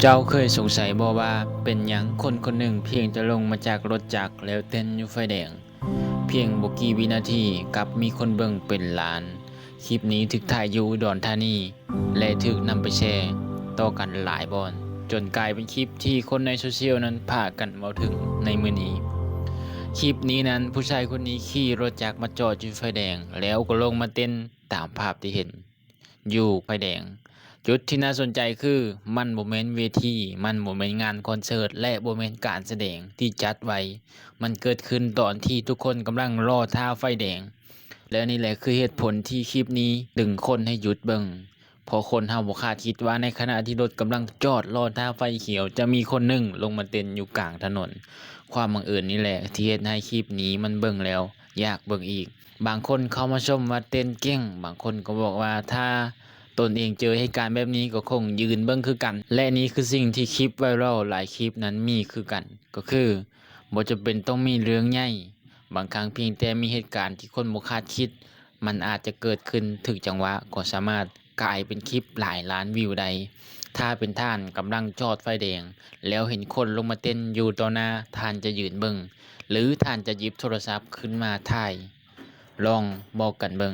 ເຈົ້າເຄີຍສົງໄສບໍ່ວ່າເປັນຫຍັງຄົນຄົນໜຶ່ງພຽງແຕ່ລົງມາຈາກລົດຈັກແລ້ວເຕັ້ນຢູ່ໄຟແດງ ພຽງບໍ່ກີ່ວິນາທີກັບມີຄົນເບິ່ງເປັນລ້ານ? ຄລິບນີ້ຖືກຖ່າຍຢູ່ອຸດອນທານີ ແລະ ຖືກນຳໄປແຊຕໍ່ກັນຫຼາຍບ່ອນ ຈົນກາຍເປັນຄລິບທີ່ຄົນໃນໂຊຊຽວນັ້ນພາກັນເວົ້າເຖິງໃນມື້ນີ້. ຄລິບນີ້ນັ້ນ ຜູ້ຊາຍຄົນນີ້ຂີ່ລົດຈັກມາຈອດຢູ່ໄຟແດງ ແລ້ວກໍລົງມາເຕັ້ນຕາມພາບທີ່ເຫັນ ຢູ່ໄຟແດງ. ຈຸດທີ່ໜ້າສົນໃຈຄື ມັນບໍ່ແມ່ນເວທີ, ມັນບໍ່ແມ່ນງານຄອນເສີດ ແລະ ບໍ່ແມ່ນການສະແດງທີ່ຈັດໄວ້. ມັນເກີດຂຶ້ນຕອນທີ່ທຸກຄົນກຳລັງລໍຖ້າໄຟແດງ. ແລະ ນີ້ແຫຼະຄືເຫດຜົນທີ່ຄລິບນີ້ດຶງຄົນໃຫ້ຢຸດເບິ່ງ. ເພາະຄົນເຮົາບໍ່ຄາດຄິດວ່າໃນຂະນະທີ່ລົດກຳລັງຈອດລໍຖ້າໄຟຂຽວ ຈະມີຄົນໜຶ່ງລົງມາເຕັ້ນຢູ່ກາງຖະໜົນ. ຄວາມບັງເອີນນີ້ແຫຼະທີ່ເຮັດໃຫ້ຄລິບນີ້ມັນເບິ່ງແລ້ວຢາກເບິ່ງອີກ. ບາງຄົນເຂົ້າມາຊົມວ່າເຕັ້ນເກັ່ງ, ບາງຄົນກໍບອກວ່າຖ້າຕົນເອງເຈີເຫດການແບບນີ້ກໍຄົງຢືນເບິ່ງຄືກັນ ແລະ ນີ້ຄືສິ່ງທີ່ຄລິບໄວຣັລຫຼາຍຄລິບນັ້ນມີຄືກັນ ກໍຄືບໍ່ຈຳເປັນຕ້ອງມີເລື່ອງໃຫຍ່, ບາງຄັ້ງພຽງແຕ່ມີເຫດການທີ່ຄົນບໍ່ຄາດຄິດ ມັນອາດຈະເກີດຂຶ້ນຖືກຈັງຫວະກໍສາມາດກາຍເປັນຄລິບຫຼາຍລ້ານວິວໄດ້. ຖ້າເປັນທ່ານກຳລັງຈອດໄຟແດງ ແລ້ວເຫັນຄົນລົງມາເຕັ້ນຢູ່ຕໍ່ໜ້າ, ທ່ານຈະຢືນເບິ່ງ ຫຼື ທ່ານຈະຫຍິບໂທລະສັບຂຶ້ນມາຖ່າຍ? ລອງບອກກັນເບິ່ງ.